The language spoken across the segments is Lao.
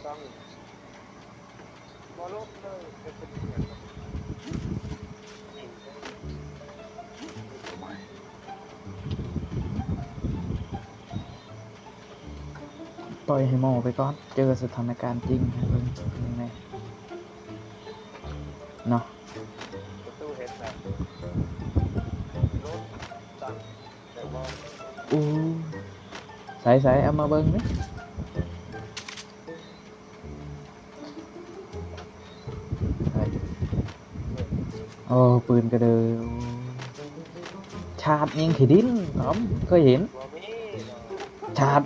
ບໍ່ລົງເລີຍ ເປັນຫຍັງ ປ່ອຍໃຫ້ໝໍໄປກ່ອນ ເຈີສະຖານະການຈິງໃຫ້ເບິ່ງແດ່ເນາະ. ປະຕູເຫັນແລ້ວ ລົດຕັນ ໂອ້ ໃສໆ ເອົາມາເບິ່ງເດ້. ໂອ້ ປືນກະເດີ ໂອ້ ຊາດຍິງຂີ້ດິນ ອຳ ເຄີຍເຫັນ ຊາດ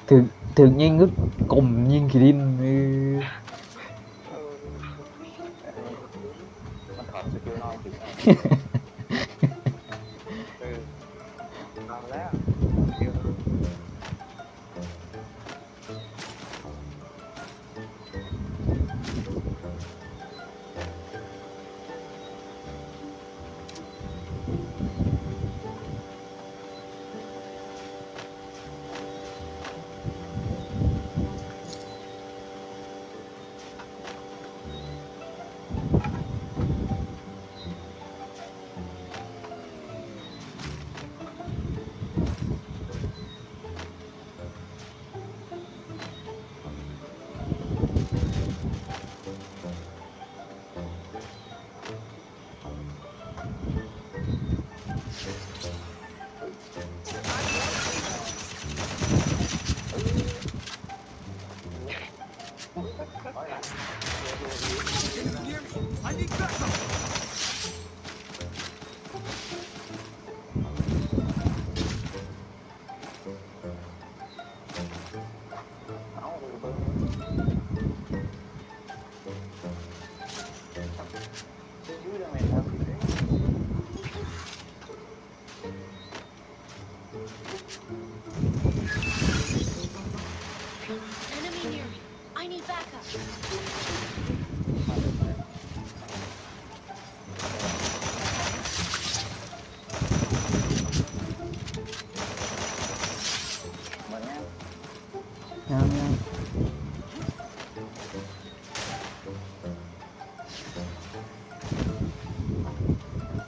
ຖືກ ຖືກຍິງ ກືມຍິງຂີ້ດິນ ເອີ. ມັນຖອດສະກິວນອນ ເອີ ເອົາແລ້ວ. Enemy near me. I need backup. ຍັງໆ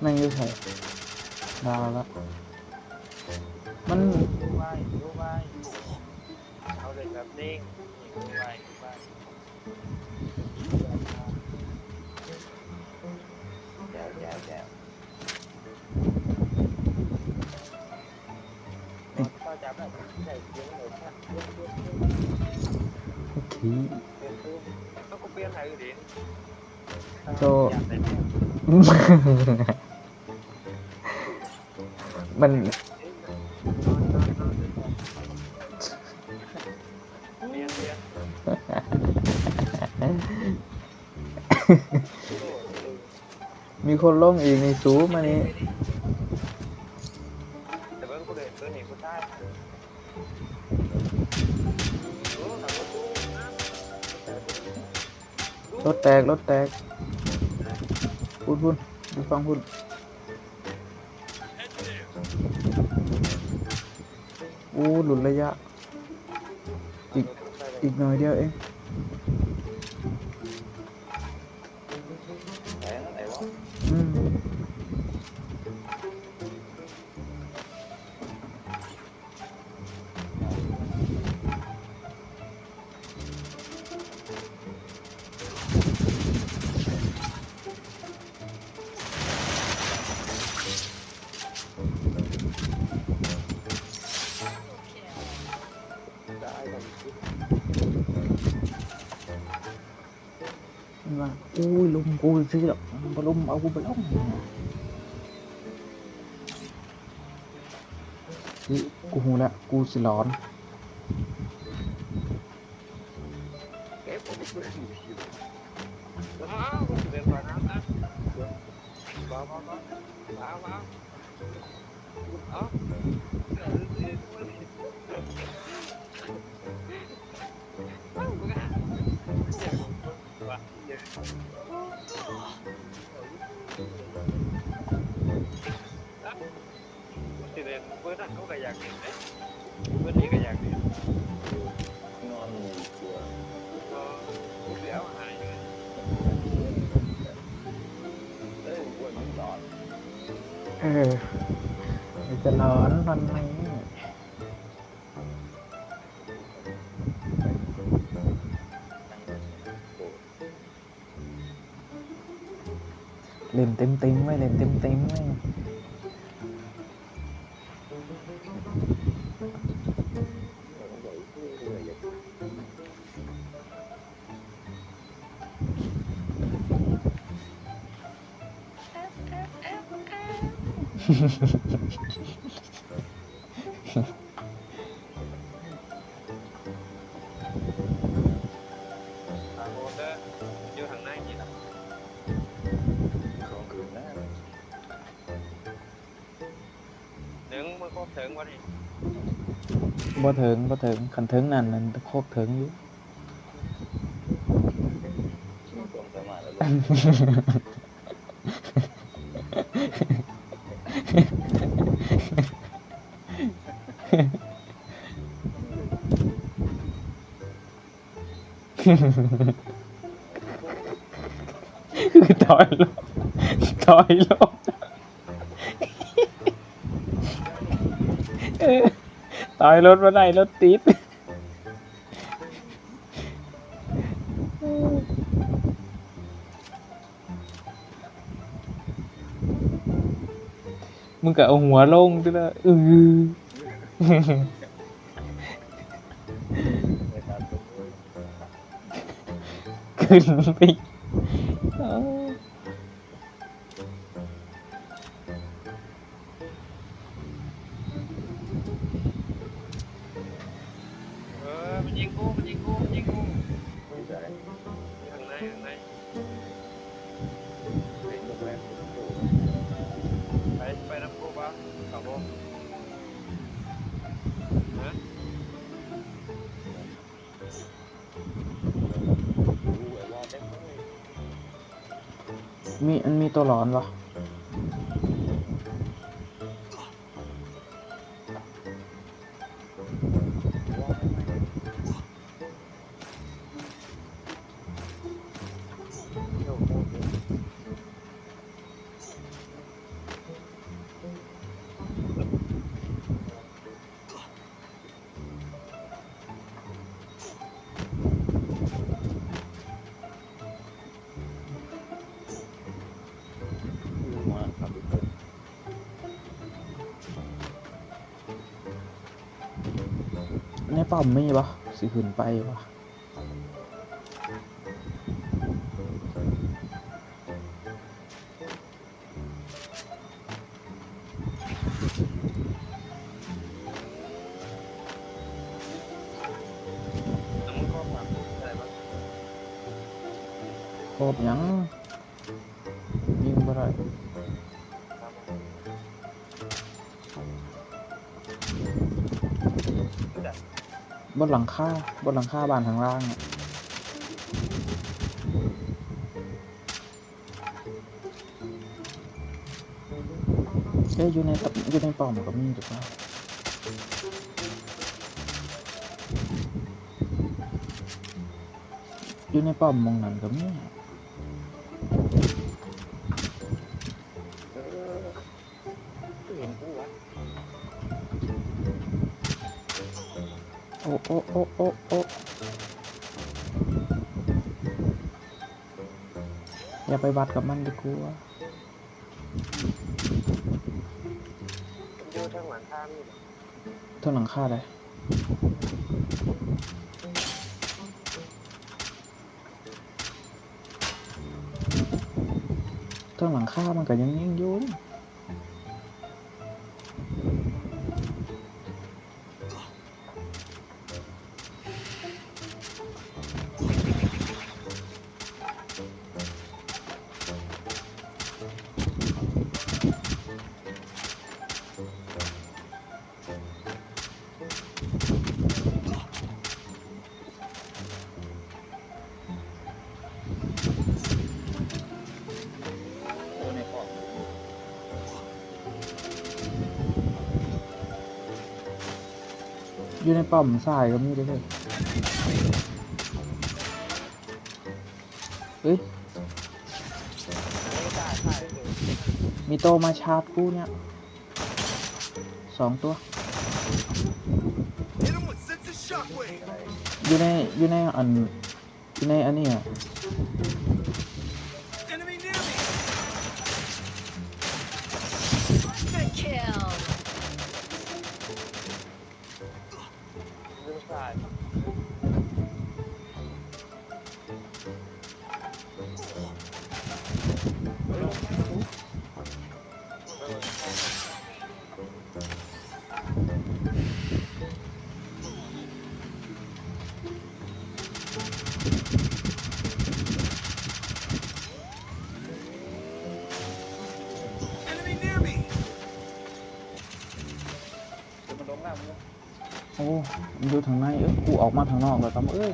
ແມ່ງຢູ່ໃສ? ດາວລະ ມັນ ເອົາເລີຍແບບນີ້ ແຈວໆໆ. ໂອເຄ ໂຕ ມັນ ມີຄົນລົງອີກນີ້ ສູມານີ້ ລົດແຕກ ລົດແຕກ ພຸ້ນໆ ຢູ່ຝັ່ງພຸ້ນ. ໂອ້ ຫຼຸດໄລຍະ ອີກ ອີກໜ້ອຍດຽວເອງ. ອືມ. ເພິ່ນວ່າ ໂອ້ຍ ລົມກູຊື່ດອກ ບໍ່ລົມເອົາກູບໍ່ລົງ. ນີ້ ກູຮູ້ແລ້ວ ກູຊິຫຼອນ. ຊິເຫຼັ້ນເບີນັ້ນເຂົາກໍຢາກເຫຼັ້ນເດ້ ເບີນີ້ກໍຢາກເຫຼັ້ນ. ເອີ ໄປຕະຫຼອນວັນນີ້ ເຫຼັ້ນເຕັມໆເວີຍ ເຫຼັ້ນເຕັມໆເວີຍ. ເຖິງ ບໍ່ເຖິງບໍ່ນີ້ ບໍ່ເຖິງ ບໍ່ເຖິງ ຄັນເຖິງນັ້ນ ນັ້ນຄວບເຖິງຢູ່. ຖອຍລົດ ຖອຍລົດ ເອີ ຖອຍລົດບໍ່ໄດ້ ລົດຕິດ. ມຶງກະເອົາຫົວລົງຕິລະ ອື ຂຶ້ນໄປ ເອີ. ເອີ ມັນຍິງກູ ມັນຍິງກູ ມັນຍິງກູ ຢູ່ໃສ? ຢູ່ທາງໃນ ທາງໃນ ໄປ ໄປນຳກູບໍ່? ເຂົ້າບໍ່? ຮະ? ມີ ມັນມີຕົວຫຼອນບໍ່? ໃນປ້ອມມີບໍ່? ຊິຂຶ້ນໄປບໍ່? ຄອບຫຍັງ? ຍິງບໍ່ໄດ້. ບົນຫຼັງຄາ ບົນຫຼັງຄາບ້ານຂ້າງລ່າງ. ເອີ ຢູ່ໃນ ຢູ່ໃນປ້ອມກໍມີຫຼືເປົ່າ? ຢູ່ໃນປ້ອມໝ່ອງນັ້ນກໍມີ ເອີ ຄືເຫັນກູວະ? ໂອ້ ໂອ້ ໂອ້ ໂອ້ ໂອ້ ຢ່າໄປວັດກັບມັນດີກວ່າ. ຢູ່ເທິງຫຼັງຄາມີບໍ່? ເທິງຫຼັງຄາໃດ? ເທິງຫຼັງຄາມັນກໍຍັງຍິງຢູ່. ຢູ່ໃນປ້ອມຊ້າຍກໍມີເດ້. ເອີຍ ເອີ ຕາຍ ຕາຍເລີຍ. ມີໂຕມາຊາດກູເນຍ ສອງຕົວ Hit him with sensitive shockwave. ຢູ່ໃນ ຢູ່ໃນອັນ ຢູ່ໃນອັນນີ້ອະ Enemy near me. Good kill. Enemy near me. ໂອ້ ມັນຢູ່ທາງໃນ. ເອີ ກູອອກມາທາງນອກແລ້ວຕຳເອີຍ.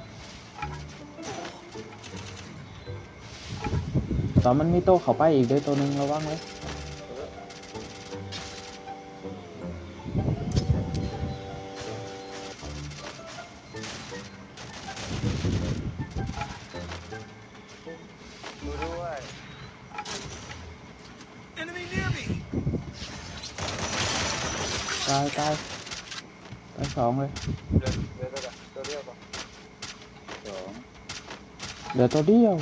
ຕອນມັນມີໂຕເຂົ້າໄປອີກເດ້ ໂຕໜຶ່ງ ລະວັງເລີຍ. Enemy near me. ຕາຍ ຕາຍ ຕາຍສອງເລີຍ. ເຫຼືອ ເຫຼືອໂຕດຽວ ສອງ ເຫຼືອໂຕດຽວ.